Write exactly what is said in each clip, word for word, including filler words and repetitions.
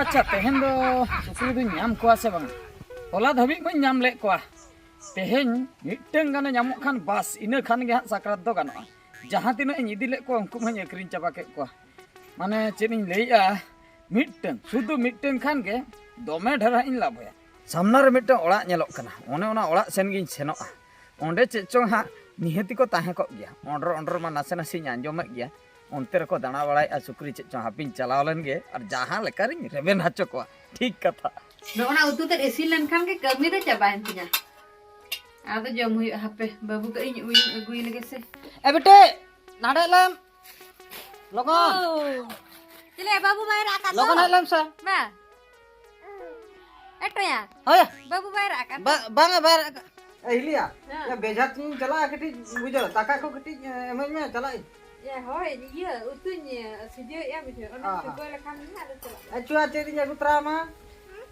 ᱟᱪᱪᱷᱟ, ᱛᱮᱦᱮᱧ ᱫᱚ ᱥᱩᱠᱨᱤ ᱫᱚᱧ ᱧᱟᱢ ᱠᱚᱣᱟ ᱥᱮ ᱵᱟᱝ? ᱦᱚᱞᱟ ᱫᱷᱟᱹᱵᱤᱡ ᱢᱟᱧ ᱧᱟᱢ ᱞᱮᱫ ᱠᱚᱣᱟ᱾ ᱛᱮᱦᱮᱧ ᱢᱤᱫᱴᱟᱹᱝ ᱜᱟᱱᱮ ᱧᱟᱢᱚᱜ ᱠᱷᱟᱱ, ᱵᱟᱥ, ᱤᱱᱟᱹ ᱠᱷᱟᱱ ᱜᱮ ᱦᱟᱸᱜ ᱥᱟᱠᱨᱟᱛ ᱫᱚ ᱜᱟᱱᱚᱜᱼᱟ᱾ ᱡᱟᱦᱟᱸ ᱛᱤᱱᱟᱹᱜ ᱤᱧ ᱤᱫᱤ ᱞᱮᱫ ᱠᱚᱣᱟ, ᱩᱱᱠᱩ ᱢᱟᱧ ᱟᱹᱠᱷᱨᱤᱧ ᱪᱟᱵᱟ ᱠᱮᱫ ᱠᱚᱣᱟ᱾ ᱢᱟᱱᱮ, ᱪᱮᱫ ᱤᱧ ᱞᱟᱹᱭᱮᱜᱼᱟ, ᱢᱤᱫᱴᱟᱹᱝ, ᱥᱩᱫᱷᱩ ᱢᱤᱫᱴᱟᱹᱝ ᱠᱷᱟᱱ ᱜᱮ ᱫᱚᱢᱮ ᱰᱷᱮᱨ ᱦᱟᱸᱜ ᱤᱧ ᱞᱟᱵᱷᱚᱭᱟ᱾ ᱥᱟᱢᱱᱟ ᱨᱮ ᱢᱤᱫᱴᱟᱹᱝ ᱚᱲᱟᱜ ᱧᱮᱞᱚᱜ ᱠᱟᱱᱟ, ᱚᱱᱮ ᱚᱱᱟ ᱚᱲᱟᱜ ᱥᱮᱱ ᱜᱤᱧ ᱥᱮᱱᱚᱜᱼᱟ᱾ ᱚᱸᱰᱮ ᱪᱮᱫ ᱪᱚᱝ ᱦᱟᱸᱜ ᱱᱤᱦᱟᱹᱛᱤ ᱠᱚ ᱛᱟᱦᱮᱸ ᱠᱚᱜ ᱜᱮᱭᱟ᱾ ᱚᱸᱰᱨᱚ ᱚᱸᱰᱨᱚ ᱢᱟ ᱱᱟᱥᱮ ᱱᱟᱥᱮᱧ ᱟᱸᱡᱚᱢᱮᱫ ᱜᱮᱭᱟ, ᱚᱱᱛᱮ ᱨᱮᱠᱚ ᱫᱟᱬᱟ ᱵᱟᱲᱟᱭᱮᱫᱼᱟ ᱥᱩᱠᱨᱤ ᱪᱮᱫ ᱪᱚᱝ᱾ ᱦᱟᱯᱮᱧ ᱪᱟᱞᱟᱣ ᱞᱮᱱ ᱜᱮ ᱟᱨ ᱡᱟᱦᱟᱸ ᱞᱮᱠᱟ ᱨᱤᱧ ᱨᱮᱵᱮᱱ ᱦᱚᱪᱚ ᱠᱚᱣᱟ᱾ ᱴᱷᱤᱠ ᱠᱟᱛᱷᱟ᱾ ᱱᱚᱜᱼᱚ ᱱᱟ ᱩᱛᱩ ᱛᱮᱫ ᱤᱥᱤᱱ ᱞᱮᱱᱠᱷᱟᱱ ᱜᱮ ᱠᱟᱹᱢᱤ ᱫᱚ ᱪᱟᱵᱟᱭᱮᱱ ᱛᱤᱧᱟ᱾ ᱟᱫᱚ ᱡᱚᱢ ᱦᱩᱭᱩᱜᱼᱟ, ᱦᱟᱯᱮ ᱵᱟᱹᱵᱩ ᱠᱟᱹᱡ ᱤᱧ ᱩᱭᱩᱝ ᱟᱹᱜᱩᱭ ᱞᱮᱜᱮ ᱥᱮ᱾ ᱮ ᱵᱤᱴᱤ, ᱱᱟᱰᱮ ᱞᱮᱢ᱾ ᱞᱚᱜᱚᱱ᱾ ᱚ᱾ ᱪᱮᱞᱮ ᱵᱟᱹᱵᱩ ᱵᱟᱭ ᱨᱟᱜ ᱠᱟᱱ ᱫᱚ? ᱞᱚᱜᱚᱱ ᱦᱮᱡ ᱞᱮᱢ ᱥᱮ᱾ ᱢᱟ᱾ ᱮᱴᱚᱭᱟ᱾ ᱦᱳᱭ᱾ ᱵᱟᱹᱵᱩ ᱵᱟᱭ ᱨᱟᱜ ᱠᱟᱱ ᱫᱚ? ᱵᱟ-, ᱵᱟᱝᱟ, ᱵᱟᱭ ᱨᱟᱜ ᱠᱟᱱ᱾ ᱮ, ᱦᱤᱞᱤᱭᱟ᱾ ᱦᱮᱸ᱾ ᱮ, ᱵᱮᱡᱷᱟ ᱛᱩᱧ ᱪᱟᱞᱟᱜᱼᱟ, ᱠᱟᱹᱴᱤᱡ ᱵᱩᱡᱷᱟᱹᱣ, ᱫᱟᱠᱟ ᱠᱚ ᱠᱟᱹᱴᱤᱡ, ᱮ, ᱮᱢᱟᱹᱧ ᱢᱮ, ᱪᱟᱞᱟᱜ ᱟᱹᱧ᱾ ᱮ, ᱦᱳᱭ, ᱤᱭᱟᱹ, ᱩᱛᱩᱧ, ᱮ, ᱥᱤᱡᱟᱹᱣᱮᱫᱼᱟ, ᱵᱩᱡᱷᱟᱹᱣ, ᱚᱱᱟ ᱦᱮᱸ, ᱦᱮᱸ᱾ ᱥᱤᱡᱟᱹᱣ ᱞᱮᱠᱷᱟᱱ ᱜᱮ ᱟᱫᱚ ᱪᱟᱞᱟᱜ ᱟᱪᱪᱷᱟ, ᱪᱮᱫ ᱤᱧ ᱟᱹᱜᱩ ᱛᱚᱨᱟ ᱟᱢᱟ?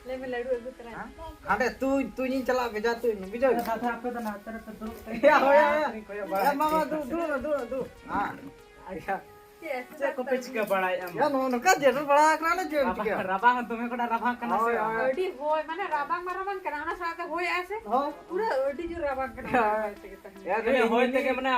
ᱞᱟᱹᱭ ᱢᱮ, ᱞᱟᱹᱰᱩ ᱟᱹᱜᱩ ᱛᱚᱨᱟᱭ ᱢᱮ᱾ ᱦᱮᱸ? ᱦᱟᱸᱰᱮ ᱛᱩᱧ, ᱛᱩᱧᱤᱧ ᱪᱟᱞᱟᱜᱼᱟ, ᱵᱮᱡᱷᱟ ᱛᱩᱧ, ᱵᱩᱡᱷᱟᱹᱣ? ᱫᱟᱫᱟ, ᱟᱯᱮ ᱫᱚ ᱱᱚᱛᱮ ᱨᱮᱯᱮ ᱫᱩᱲᱩᱵ ᱠᱟᱱᱟ᱾ ᱭᱟ, ᱦᱳᱭ, ᱭᱟ, ᱭᱟ᱾ ᱠᱚᱭᱚᱜ ᱵᱟᱲᱟ ᱭᱟ, ᱢᱟᱢᱟ, ᱫᱩ-, ᱫᱩᱲᱩᱵ, ᱫᱩᱲᱩᱵ, ᱫᱩᱲᱩᱵ᱾ ᱦᱮᱸ᱾ ᱟᱪᱪᱷᱟ᱾ ᱪᱮᱫ ᱠᱚᱯᱮ ᱪᱤᱠᱟᱹ ᱵᱟᱲᱟᱭᱮᱫᱼᱟ ᱢᱟ? ᱭᱟ, ᱱᱚᱜᱼᱚ ᱱᱚᱝᱠᱟ ᱡᱮᱨᱮᱲ ᱵᱟᱲᱟ ᱟᱠᱟᱱᱟᱞᱮ, ᱪᱮᱫ ᱮᱢ ᱨᱟᱵᱟᱝ, ᱪᱤᱠᱟᱹᱭᱟ? ᱨᱟᱵᱟᱝ ᱦᱚᱸ ᱫᱚᱢᱮ ᱠᱚᱰᱟ ᱨᱟᱵᱟᱝ ᱠᱟᱱᱟ ᱥᱮ? ᱦᱳᱭ, ᱦᱳᱭ᱾ ᱟᱹᱰᱤ ᱦᱚᱭ, ᱢᱟᱱᱮ ᱨᱟᱵᱟᱝ ᱢᱟ ᱨᱟᱵᱟᱝ ᱠᱟᱱᱟ, ᱚᱱᱟ ᱥᱟᱶᱛᱮ ᱦᱚᱭᱮᱜᱼᱟ ᱥᱮ? ᱦᱳᱭ᱾ ᱯᱩᱨᱟᱹ ᱟᱹᱰᱤ ᱡᱳᱨ ᱨᱟᱵᱟᱝ ᱠᱟᱱᱟ, ᱦᱳᱭ᱾ ᱚᱱᱟ ᱦᱚᱭ ᱛᱮᱜᱮ ᱛᱟᱦᱮᱸ᱾ ᱭᱟ, ᱦᱮᱸ, ᱦᱚᱭ ᱛᱮᱜᱮ ᱢᱟᱱᱮ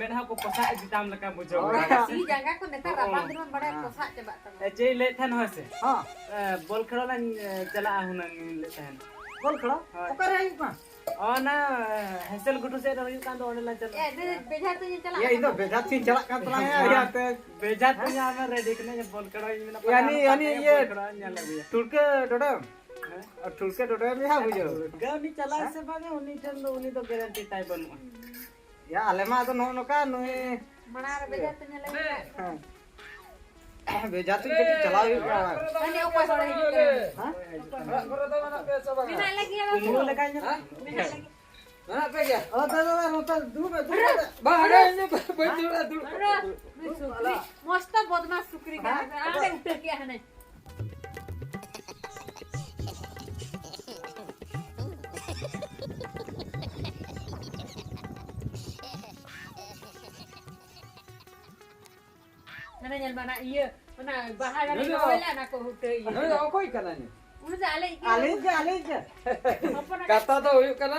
ᱢᱮᱫᱦᱟ ᱠᱚ ᱯᱚᱥᱟᱜ ᱤᱫᱤ ᱛᱟᱢ ᱞᱮᱠᱟ ᱵᱩᱡᱷᱟᱹᱣ ᱦᱳᱭ᱾ ᱜᱚᱫᱚᱜᱼᱟ᱾ ᱛᱤ ᱡᱟᱸᱜᱟ ᱠᱚ ᱱᱮᱛᱟᱨ ᱦᱳᱭ᱾ ᱨᱟᱵᱟᱝ ᱫᱤᱱ ᱢᱟ ᱵᱟᱲᱟᱭ ᱦᱮᱸ᱾ ᱯᱚᱥᱟᱜ ᱪᱟᱵᱟᱜ ᱛᱟᱢᱟ᱾ ᱮ, ᱪᱮᱫ ᱤᱧ ᱞᱟᱹᱭᱮᱫ ᱛᱟᱦᱮᱱ, ᱦᱳᱭ ᱥᱮ? ᱦᱮᱸ᱾ ᱮ, ᱵᱚᱞ ᱠᱷᱮᱞᱳ ᱞᱟᱝ, ᱮ, ᱪᱟᱞᱟᱜᱼᱟ ᱦᱩᱱᱟᱹᱝ ᱤᱧ ᱞᱟᱹᱭᱮᱫ ᱛᱟᱦᱮᱱ᱾ ᱵᱚᱞ ᱠᱷᱮᱞᱳ? ᱦᱳᱭ᱾ ᱚᱠᱟᱨᱮ ᱦᱩᱭᱩᱜ ᱠᱟᱱᱟ? ᱚᱱᱟ, ᱮ, ᱦᱮᱸᱥᱮᱞ ᱜᱷᱩᱴᱩ ᱥᱮᱫ ᱨᱮ ᱦᱩᱭᱩᱜ ᱠᱟᱱ ᱫᱚ, ᱚᱸᱰᱮ ᱞᱟᱝ ᱪᱟᱞᱟᱜᱼᱟ᱾ ᱮ, ᱫᱮ, ᱵᱮᱡᱷᱟ ᱛᱩᱧ ᱮ ᱪᱟᱞᱟᱜ ᱭᱟ, ᱤᱧ ᱫᱚ ᱠᱟᱱᱟ᱾ ᱵᱮᱡᱷᱟ ᱛᱩᱧ ᱪᱟᱞᱟᱜ ᱠᱟᱱ ᱛᱟᱞᱟᱝᱟ, ᱦᱮᱸ᱾ ᱭᱟ, ᱛᱮ᱾ ᱵᱮᱡᱷᱟ ᱛᱩᱧ ᱟᱢᱮ ᱨᱮᱰᱤ ᱠᱟᱹᱱᱟᱹᱧ, ᱵᱚᱞ ᱠᱷᱮᱞᱳ ᱤᱧ ᱢᱮᱱᱟ, ᱭᱟ, ᱯᱟᱞᱮ ᱱᱤ-, ᱭᱟ, ᱱᱚᱝᱠᱟ ᱱᱤ-, ᱛᱮ ᱤᱭᱟᱹ, ᱵᱚᱞ ᱠᱷᱮᱞᱳ ᱧᱮᱞ ᱟᱹᱜᱩᱭᱟ᱾ ᱴᱷᱩᱲᱠᱟᱹ ᱰᱚᱰᱮᱢ? ᱦᱮᱸ? ᱟᱨ ᱴᱷᱩᱲᱠᱟᱹ ᱰᱚᱰᱮᱢ ᱭᱟ, ᱵᱩᱡᱷᱟᱹᱣ᱾ ᱴᱷᱩᱲᱠᱟᱹ ᱩᱱᱤ ᱪᱟᱞᱟᱜ ᱦᱮᱸ? ᱥᱮ ᱵᱟᱝ, ᱩᱱᱤ ᱴᱷᱮᱱ ᱫᱚ, ᱩᱱᱤ ᱫᱚ ᱜᱮᱨᱮᱱᱴᱤ ᱛᱟᱭ ᱵᱟᱹᱱᱩᱜᱼᱟ᱾ ᱭᱟ, ᱟᱞᱮ ᱢᱟ ᱟᱫᱚ ᱱᱚᱜᱼᱚ ᱱᱚᱝᱠᱟ, ᱱᱩᱭ ᱢᱟᱲᱟᱝ ᱨᱮ ᱵᱮᱡᱷᱟ ᱛᱩᱧ ᱞᱮ ᱦᱮᱸ᱾ ᱵᱮᱡᱷᱟ ᱛᱩᱧ ᱠᱟᱹᱴᱤᱡ ᱪᱟᱞᱟᱣ ᱦᱩᱭᱩᱜ ᱠᱟᱱᱟ᱾ ᱢᱟᱱᱮ ᱚᱠᱚᱭ ᱦᱚᱲᱮ ᱦᱤᱡᱩᱜ ᱠᱟᱱᱟ? ᱦᱮᱸ? ᱚᱲᱟᱜ ᱠᱚᱨᱮ ᱫᱚ ᱢᱮᱱᱟᱜ ᱯᱮᱭᱟ ᱥᱮ ᱵᱟᱝ? ᱢᱮᱱᱟᱜ ᱞᱮᱜᱮᱭᱟ ᱵᱟᱹᱵᱩ᱾ ᱠᱩᱢᱵᱽᱲᱩ ᱞᱮᱠᱟᱧ ᱧᱮᱞᱚᱜ ᱠᱟᱱᱟ᱾ ᱢᱮᱱᱟᱜ ᱞᱮᱜᱮᱭᱟ᱾ ᱢᱮᱱᱟᱜ ᱯᱮ ᱜᱮᱭᱟ? ᱚ, ᱫᱟᱫᱟ, ᱫᱟᱫᱟ, ᱱᱚᱛᱮ ᱫᱩᱲᱩᱵ ᱢᱮ, ᱫᱩᱲᱩᱵ ᱢᱮ᱾ ᱵᱟᱝ, ᱦᱟᱱᱮ ᱤᱧ ᱫᱚ ᱵᱟᱹᱧ ᱫᱩᱲᱩᱵᱼᱟ, ᱫᱩᱲᱩᱵ ᱢᱮ᱾ ᱟᱨᱚ, ᱱᱩᱭ ᱥᱩᱠᱨᱤ᱾ ᱢᱚᱥᱛᱟ ᱵᱚᱫᱢᱟᱥ ᱥᱩᱠᱨᱤ ᱠᱟᱱᱟ᱾ ᱦᱮᱸ? ᱦᱟᱸᱰᱮ ᱩᱴᱟᱹ ᱠᱮᱜᱼᱟ ᱦᱟᱱᱮ᱾ ᱦᱟᱱᱮ ᱧᱮᱞ ᱢᱮ, ᱚᱱᱟ ᱤᱭᱟᱹ, ᱚᱱᱟ ᱵᱟᱦᱟ ᱫᱟᱨᱮ ᱱᱩᱭ ᱫᱚ ᱨᱚᱦᱚᱭ ᱞᱮᱫ, ᱚᱱᱟ ᱠᱚ ᱩᱴᱟᱹ ᱤᱭᱟᱹ᱾ ᱱᱩᱭ ᱫᱚ ᱚᱠᱚᱭ ᱠᱟᱱᱟᱭ ᱱᱩᱭ? ᱩᱱᱤ ᱫᱚ ᱟᱞᱮ ᱤᱭᱟᱹ᱾ ᱟᱞᱮ ᱜᱮ, ᱟᱞᱮ ᱜᱮ᱾ ᱦᱚᱯᱚᱱ ᱮᱨᱟ᱾ ᱠᱟᱛᱷᱟ ᱫᱚ ᱦᱩᱭᱩᱜ ᱠᱟᱱᱟ,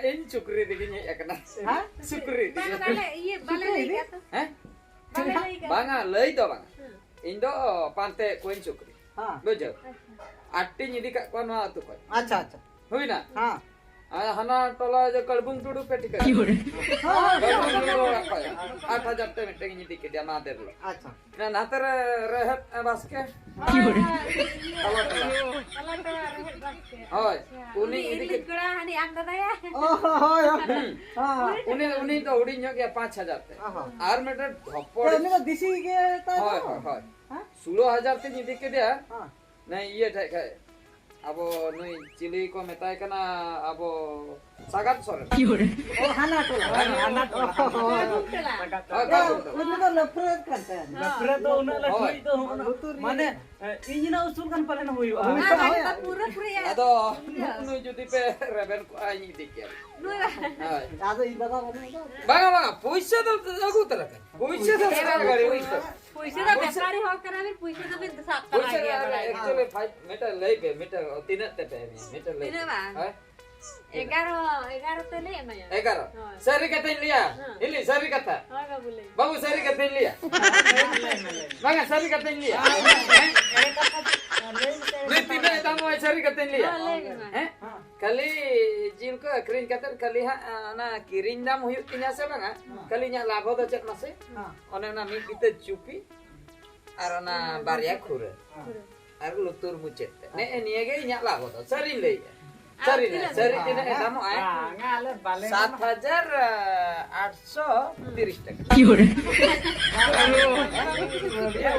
ᱤᱧ ᱪᱩᱠᱨᱤ ᱛᱮᱜᱮᱧ ᱦᱮᱡ ᱟᱠᱟᱱᱟ᱾ ᱦᱮᱸ? ᱪᱩᱠᱨᱤ ᱵᱟᱝ, ᱛᱮᱜᱮ᱾ ᱵᱟᱞᱮ ᱤᱭᱟᱹ, ᱵᱟᱞᱮ ᱪᱩᱠᱨᱤ ᱞᱟᱹᱭ ᱤᱫᱤ? ᱠᱟᱜ ᱛᱚ᱾ ᱦᱮᱸ? ᱵᱟᱞᱮ ᱞᱟᱹᱭ ᱠᱟᱜ ᱵᱟᱝᱟ, ᱛᱚ᱾ ᱞᱟᱹᱭ ᱫᱚ ᱵᱟᱝᱟ᱾ ᱦᱮᱸ᱾ ᱤᱧ ᱫᱚ ᱯᱟᱱᱛᱮ ᱠᱚᱣᱟᱧ ᱪᱩᱠᱨᱤ᱾ ᱦᱮᱸ᱾ ᱵᱩᱡᱷᱟᱹᱣ? ᱟᱪᱪᱷᱟ᱾ ᱟᱴᱴᱤᱧ ᱤᱫᱤ ᱠᱟᱜ ᱠᱚᱣᱟ ᱱᱚᱣᱟ ᱟᱹᱛᱩ ᱠᱷᱚᱱ᱾ ᱟᱪᱪᱷᱟ, ᱟᱪᱪᱷᱟ᱾ ᱦᱩᱭᱱᱟ? ᱦᱮᱸ᱾ ᱟᱨ ᱦᱟᱱᱟ ᱴᱚᱞᱟ ᱡᱮ ᱠᱟᱲᱵᱩᱝ ᱴᱩᱰᱩ ᱯᱮ ᱴᱷᱤᱠᱟᱹ ᱠᱟᱫᱮᱭᱟ? ᱦᱮᱸ, ᱦᱮᱸ᱾ ᱠᱟᱲᱵᱩᱝ ᱴᱩᱰᱩ ᱚᱲᱟᱜ ᱠᱷᱚᱱ᱾ ᱟᱴ ᱦᱟᱡᱟᱨ ᱛᱮ ᱢᱤᱫᱴᱮᱱ ᱤᱧ ᱤᱫᱤ ᱠᱮᱫᱮᱭᱟ ᱢᱟᱦᱫᱮᱨ ᱦᱤᱞᱳᱜ᱾ ᱟᱪᱪᱷᱟ᱾ ᱚᱱᱟ ᱱᱟᱛᱮ ᱨᱮ ᱨᱮᱦᱮᱫ ᱵᱟᱥᱠᱮ᱾ ᱦᱳᱭ, ᱦᱳᱭ, ᱤᱭᱟᱹ, ᱛᱟᱞᱟ ᱴᱚᱞᱟ᱾ ᱛᱟᱞᱟ ᱴᱚᱞᱟ ᱨᱮᱦᱮᱫ ᱵᱟᱥᱠᱮ᱾ ᱦᱳᱭ᱾ ᱟᱪᱪᱷᱟ᱾ ᱩᱱᱤ ᱩᱱᱤ ᱤᱫᱤ ᱤᱞᱤᱡ ᱠᱮᱫ ᱠᱚᱲᱟ ᱦᱟᱹᱱᱤ ᱟᱢ ᱫᱟᱫᱟᱭᱟ? ᱚ, ᱦᱳᱭ, ᱦᱳᱭ᱾ ᱦᱩᱸ᱾ ᱦᱮᱸ᱾ ᱩᱱᱤ, ᱩᱱᱤ ᱫᱚ ᱦᱩᱰᱤᱧ ᱧᱚᱜ ᱜᱮᱭᱟ, ᱯᱟᱸᱪ ᱦᱟᱡᱟᱨ ᱛᱮ᱾ ᱚ ᱦᱚᱸ᱾ ᱟᱨ ᱢᱤᱫᱴᱮᱱ ᱫᱷᱚᱯᱚᱲ᱾ ᱛᱚ, ᱩᱱᱤ ᱫᱚ ᱫᱮᱥᱤ ᱜᱮ ᱛᱟᱭ ᱦᱳᱭ, ᱫᱚ? ᱦᱳᱭ, ᱦᱳᱭ᱾ ᱦᱮᱸ? ᱥᱳᱞᱳ ᱦᱟᱡᱟᱨ ᱛᱮᱧ ᱤᱫᱤ ᱠᱮᱫᱮᱭᱟ᱾ ᱦᱮᱸ᱾ ᱱᱮ ᱤᱭᱟᱹ ᱴᱷᱮᱡ ᱠᱷᱚᱡ᱾ ᱟᱵᱚ ᱱᱩᱭ ᱪᱤᱞᱤ ᱠᱚ ᱢᱮᱛᱟᱭ ᱠᱟᱱᱟ, ᱟᱵᱚ ᱥᱟᱜᱟᱫ ᱥᱚᱨᱮᱱ᱾ ᱚ, ᱦᱟᱱᱟ ᱴᱚᱞᱟ᱾ ᱦᱟᱱᱟ ᱴᱚᱞᱟ᱾ ᱦᱳᱭ, ᱦᱳᱭ᱾ ᱦᱳᱭ, ᱦᱳᱭ᱾ ᱩᱱᱤ ᱫᱚ ᱞᱟᱹᱯᱷᱨᱟᱹ ᱠᱟᱱ ᱛᱟᱭᱟ᱾ ᱞᱟᱹᱯᱷᱨᱟᱹ ᱫᱚ ᱩᱱᱟᱹᱜ ᱞᱟᱹᱴᱩᱭᱤᱡ ᱫᱚ ᱦᱳᱭ᱾ ᱦᱚᱸᱜᱼᱚ ᱱᱟ-, ᱞᱩᱛᱩᱨ ᱨᱮ᱾ ᱢᱟᱱᱮ, ᱮ, ᱤᱧ ᱨᱮᱱᱟᱜ ᱩᱥᱩᱞ ᱜᱟᱱ ᱯᱟᱞᱮᱱ ᱦᱩᱭᱩᱜᱼᱟ᱾ ᱦᱳᱭ, ᱟᱨ ᱦᱳᱭ᱾ ᱟᱡ ᱫᱚ ᱯᱩᱨᱟᱹ ᱯᱩᱨᱤ ᱟᱡ ᱟᱫᱚ ᱤᱭᱟᱹ᱾ ᱱᱩᱜᱼᱩ ᱱᱩᱭ ᱡᱩᱫᱤ ᱯᱮ ᱨᱮᱵᱮᱱ ᱠᱚᱜᱼᱟ, ᱤᱧ ᱤᱫᱤ ᱠᱮᱭᱟ᱾ ᱱᱩᱭ ᱵᱟᱝ᱾ ᱦᱳᱭ᱾ ᱟᱫᱚ ᱤᱧ ᱫᱟᱫᱟ ᱵᱟᱹᱱᱩᱜ ᱫᱚ᱾ ᱵᱟᱝᱟ, ᱵᱟᱝᱟ, ᱯᱩᱭᱥᱟᱹ ᱫᱚ ᱟᱹᱜᱩ ᱩᱛᱟᱹᱨ ᱟᱠᱟᱱ᱾ ᱯᱩᱭᱥᱟᱹ ᱫᱚ ᱥᱟᱨᱟ ᱜᱟᱹᱲᱤ ᱩᱭᱥᱟᱹ᱾ ᱯᱩᱭᱥᱟᱹ ᱫᱚ ᱯᱩᱭᱥᱟᱹ ᱵᱮᱯᱟᱨᱤ ᱦᱚᱲ ᱠᱟᱱᱟ ᱵᱤᱱ, ᱯᱩᱭᱥᱟᱹ ᱫᱚ ᱵᱤᱱ ᱥᱟᱵ ᱯᱩᱭᱥᱟᱹ ᱛᱟᱨᱟᱭ ᱫᱚ ᱜᱮᱭᱟ, ᱵᱟᱲᱟᱭ ᱜᱮᱭᱟ᱾ Actually ᱯᱷᱟᱭᱤᱵ ᱢᱤᱴᱟᱨ ᱞᱟᱹᱭ ᱯᱮ, ᱢᱤᱴᱟᱨ ᱛᱤᱱᱟᱹᱜ ᱛᱮ ᱯᱮ ᱮᱢᱟ? ᱢᱤᱴᱟᱨ ᱞᱟᱹᱭ ᱛᱤᱱᱟᱹᱜ ᱯᱮ᱾ ᱵᱟᱝ? ᱦᱳᱭ? ᱮᱜᱟᱨᱚ, ᱮᱜᱟᱨᱚ ᱛᱮ ᱞᱟᱹᱭ ᱮᱢᱟᱭᱟ᱾ ᱮᱜᱟᱨᱚ᱾ ᱦᱳᱭ᱾ ᱥᱟᱹᱨᱤ ᱠᱟᱛᱷᱟᱧ ᱞᱟᱹᱭᱟ? ᱦᱮᱸ᱾ ᱦᱤᱞᱤ, ᱥᱟᱹᱨᱤ ᱠᱟᱛᱷᱟ᱾ ᱦᱳᱭ ᱵᱟᱹᱵᱩ, ᱞᱟᱹᱭ ᱢᱮ᱾ ᱵᱟᱹᱵᱩ, ᱥᱟᱹᱨᱤ ᱠᱟᱛᱷᱟᱧ ᱞᱟᱹᱭᱟ? ᱞᱟᱹᱭ ᱢᱮ, ᱞᱟᱹᱭ ᱢᱮ᱾ ᱵᱟᱝᱟ, ᱥᱟᱹᱨᱤ ᱠᱟᱛᱷᱟᱧ ᱞᱟᱹᱭᱟ? ᱦᱮᱸ? ᱞᱟᱹᱭ ᱢᱮ, ᱞᱟᱹᱭ ᱢᱮ᱾ ᱱᱩᱭ ᱛᱤᱱᱟᱹᱜ ᱮ ᱫᱟᱢᱚᱜᱼᱟ, ᱥᱟᱹᱨᱤ ᱠᱟᱛᱷᱟᱧ ᱞᱟᱹᱭᱟ? ᱦᱳᱭ, ᱞᱟᱹᱭ ᱢᱮ ᱢᱟ᱾ ᱦᱮᱸ? ᱠᱷᱟᱹᱞᱤ ᱡᱤᱞ ᱠᱚ ᱟᱹᱠᱷᱨᱤᱧ ᱠᱟᱛᱮᱫ ᱠᱷᱟᱹᱞᱤ ᱦᱟᱸᱜ, ᱚᱱᱟ ᱠᱤᱨᱤᱧ ᱫᱟᱢ ᱦᱩᱭᱩᱜ ᱛᱤᱧᱟ ᱥᱮ ᱵᱟᱝᱟ? ᱦᱮᱸ᱾ ᱠᱷᱟᱹᱞᱤ ᱤᱧᱟᱹᱜ ᱞᱟᱵᱷ ᱫᱚ ᱪᱮᱫ ᱢᱟᱥᱮ? ᱦᱮᱸ᱾ ᱚᱱᱮ ᱚᱱᱟ ᱢᱤᱫ ᱵᱤᱛᱟᱹ ᱪᱩᱯᱤ ᱟᱨ ᱚᱱᱟ ᱦᱮᱸ, ᱵᱟᱨᱭᱟ ᱦᱮᱸ᱾ ᱠᱷᱩᱨᱟᱹ᱾ ᱦᱮᱸ᱾ ᱟᱨ ᱞᱩᱛᱩᱨ ᱢᱩᱪᱟᱹᱫ ᱛᱮ᱾ ᱱᱮᱜᱼᱮ ᱱᱤᱭᱟᱹ ᱜᱮ ᱤᱧᱟᱹᱜ ᱞᱟᱵᱷ ᱫᱚ᱾ ᱥᱟᱹᱨᱤᱧ ᱞᱟᱹᱭᱮᱫᱼᱟ᱾ ᱟᱨ ᱥᱟᱹᱨᱤ ᱛᱤᱱᱟᱹᱜ ᱱᱟᱜ, ᱥᱟᱹᱨᱤ ᱛᱤᱱᱟᱹᱜ ᱮ ᱫᱟᱢᱚᱜᱼᱟᱭ? ᱵᱟᱝᱟ, ᱟᱞᱮ ᱵᱟᱞᱮ ᱥᱟᱛ ᱦᱟᱡᱟᱨ ᱟᱴᱥᱚ ᱛᱤᱨᱤᱥ ᱴᱟᱠᱟ᱾ ᱦᱩᱸ᱾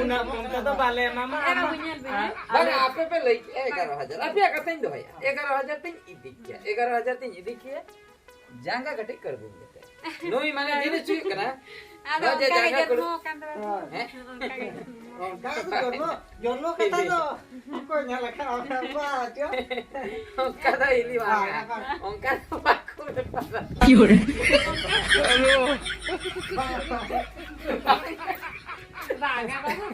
ᱩᱱᱟᱹᱜ ᱠᱚᱢ ᱛᱮᱫᱚ ᱵᱟᱞᱮ ᱮᱢᱟᱢᱟ᱾ ᱮ ᱵᱟᱹᱵᱩ, ᱧᱮᱞ ᱵᱤᱱ, ᱦᱮᱸ? ᱵᱟᱝᱟ, ᱟᱯᱮ ᱯᱮ ᱞᱟᱹᱭ ᱠᱮᱜᱼᱟ ᱮᱜᱟᱨᱚ ᱦᱟᱡᱟᱨ᱾ ᱟᱯᱮᱭᱟᱜ ᱠᱟᱛᱷᱟᱧ ᱫᱚᱦᱚᱭᱟ᱾ ᱮᱜᱟᱨᱚ ᱦᱟᱡᱟᱨ ᱛᱤᱧ ᱤᱫᱤ ᱠᱮᱭᱟ᱾ ᱮᱜᱟᱨᱚ ᱦᱟᱡᱟᱨ ᱛᱤᱧ ᱤᱫᱤ ᱠᱮᱭᱟ᱾ ᱡᱟᱸᱜᱟ ᱠᱟᱹᱴᱤᱡ ᱠᱟᱹᱲᱵᱩᱝ ᱜᱮᱛᱟᱭ᱾ ᱱᱩᱭ ᱢᱟᱱᱮ ᱡᱤᱱᱤᱥ ᱦᱩᱭᱩᱜ ᱠᱟᱱᱟ, ᱟᱫᱚ ᱱᱚᱜᱼᱚᱭ ᱡᱮ ᱚᱱᱠᱟ ᱜᱮ ᱡᱟᱸᱜᱟ ᱠᱟᱹᱲ-, ᱡᱚᱱᱢᱚ ᱟᱠᱟᱱ ᱫᱚ᱾ ᱦᱮᱸ? ᱚᱱᱠᱟ ᱜᱮ ᱡᱚᱱᱢᱚ᱾ ᱚᱱᱠᱟ ᱜᱮ ᱡᱚᱱᱢᱚ, ᱡᱚᱱᱢᱚ ᱠᱟᱛᱷᱟ ᱫᱚ ᱚᱠᱚᱭ ᱧᱮᱞ ᱟᱠᱟᱫ ᱚᱱᱠᱟ ᱵᱟᱝ ᱪᱚ? ᱚᱱᱠᱟ ᱫᱚ ᱦᱤᱞᱤ ᱵᱟᱝ ᱵᱟᱝ, ᱠᱟᱱᱟ᱾ ᱵᱟᱝ᱾ ᱚᱱᱠᱟ ᱫᱚ ᱵᱟᱠᱚ ᱵᱮᱯᱟᱨᱟ᱾ ᱵᱟᱝ, ᱵᱟᱝ᱾ ᱵᱟᱝ, ᱵᱟᱝᱟ,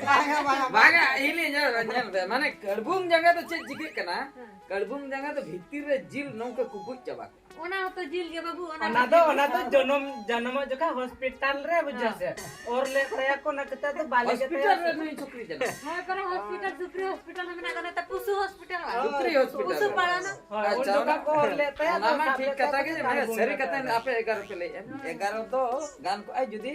ᱵᱟᱝᱟ, ᱵᱟᱝᱟ᱾ ᱵᱟᱝᱟ, ᱤᱧ ᱞᱟᱹᱭ ᱧᱮᱞ ᱵᱮᱱ, ᱧᱮᱞ ᱵᱮᱱ᱾ ᱢᱟᱱᱮ ᱠᱟᱹᱲᱵᱩᱝ ᱡᱟᱸᱜᱟ ᱫᱚ ᱪᱮᱫ ᱪᱤᱠᱟᱹᱜ ᱠᱟᱱᱟ? ᱦᱮᱸ᱾ ᱠᱟᱹᱲᱵᱩᱝ ᱡᱟᱸᱜᱟ ᱫᱚ ᱵᱷᱤᱛᱤᱨ ᱨᱮ ᱡᱤᱞ ᱱᱚᱝᱠᱟ ᱠᱩᱠᱩᱡ ᱪᱟᱵᱟ ᱠᱚᱜᱼᱟ᱾ ᱚᱱᱟ ᱦᱚᱸᱛᱚ ᱡᱤᱞ ᱜᱮ ᱵᱟᱹᱵᱩ, ᱚᱱᱟ ᱚᱱᱟ ᱫᱚ, ᱚᱱᱟ ᱫᱚ ᱡᱚᱱᱚᱢ, ᱡᱚᱱᱚᱢᱚᱜ ᱡᱚᱠᱷᱟ ᱦᱚᱥᱯᱤᱴᱟᱞ ᱨᱮ ᱵᱩᱡᱷᱟᱹᱣ ᱥᱮ᱾ ᱚᱨ ᱞᱮ ᱛᱟᱭᱟ ᱠᱚ, ᱚᱱᱟ ᱠᱟᱛᱮ ᱫᱚ ᱵᱟᱞᱮ ᱜᱮ ᱦᱚᱥᱯᱤᱴᱟᱞ ᱛᱟᱭᱟ ᱨᱮ ᱥᱮ᱾ ᱱᱩᱭ ᱪᱷᱩᱠᱨᱤ ᱡᱟᱱᱟᱢ᱾ ᱦᱳᱭ, ᱯᱟᱨᱟ ᱦᱚᱥᱯᱤᱴᱟᱞ, ᱥᱩᱠᱨᱤ ᱦᱚᱥᱯᱤᱴᱟᱞ ᱦᱚᱸ ᱢᱮᱱᱟᱜ ᱠᱟᱫᱟ, ᱛᱟ ᱯᱚᱥᱩ ᱦᱚᱥᱯᱤᱴᱟᱞ᱾ ᱦᱳᱭ, ᱥᱩᱠᱨᱤ ᱦᱚᱥᱯᱤᱴᱟᱞ ᱯᱚᱥᱩ ᱨᱮ᱾ ᱯᱟᱲᱟ ᱨᱮ᱾ ᱦᱳᱭ, ᱟᱪᱪᱷᱟ, ᱩᱱ ᱡᱚᱠᱷᱟ ᱚᱱᱟ, ᱠᱚ ᱚᱨ ᱞᱮ ᱛᱟᱭᱟ, ᱚᱱᱟ ᱫᱚ ᱢᱟ ᱥᱟᱵ ᱴᱷᱤᱠ ᱞᱮ ᱠᱟᱛᱷᱟ ᱛᱟᱭᱟ ᱜᱮ, ᱠᱚ ᱢᱟᱱᱮ ᱠᱟᱹᱲᱵᱩᱝ ᱥᱟᱹᱨᱤ ᱞᱮ ᱠᱟᱛᱷᱟ ᱛᱟᱭᱟ᱾ ᱟᱯᱮ ᱮᱜᱟᱨᱚ ᱯᱮ ᱞᱟᱹᱭᱮᱫᱼᱟ᱾ ᱦᱩᱸ᱾ ᱮᱜᱟᱨᱚ ᱫᱚ ᱜᱟᱱ ᱠᱚᱜᱼᱟ ᱡᱩᱫᱤ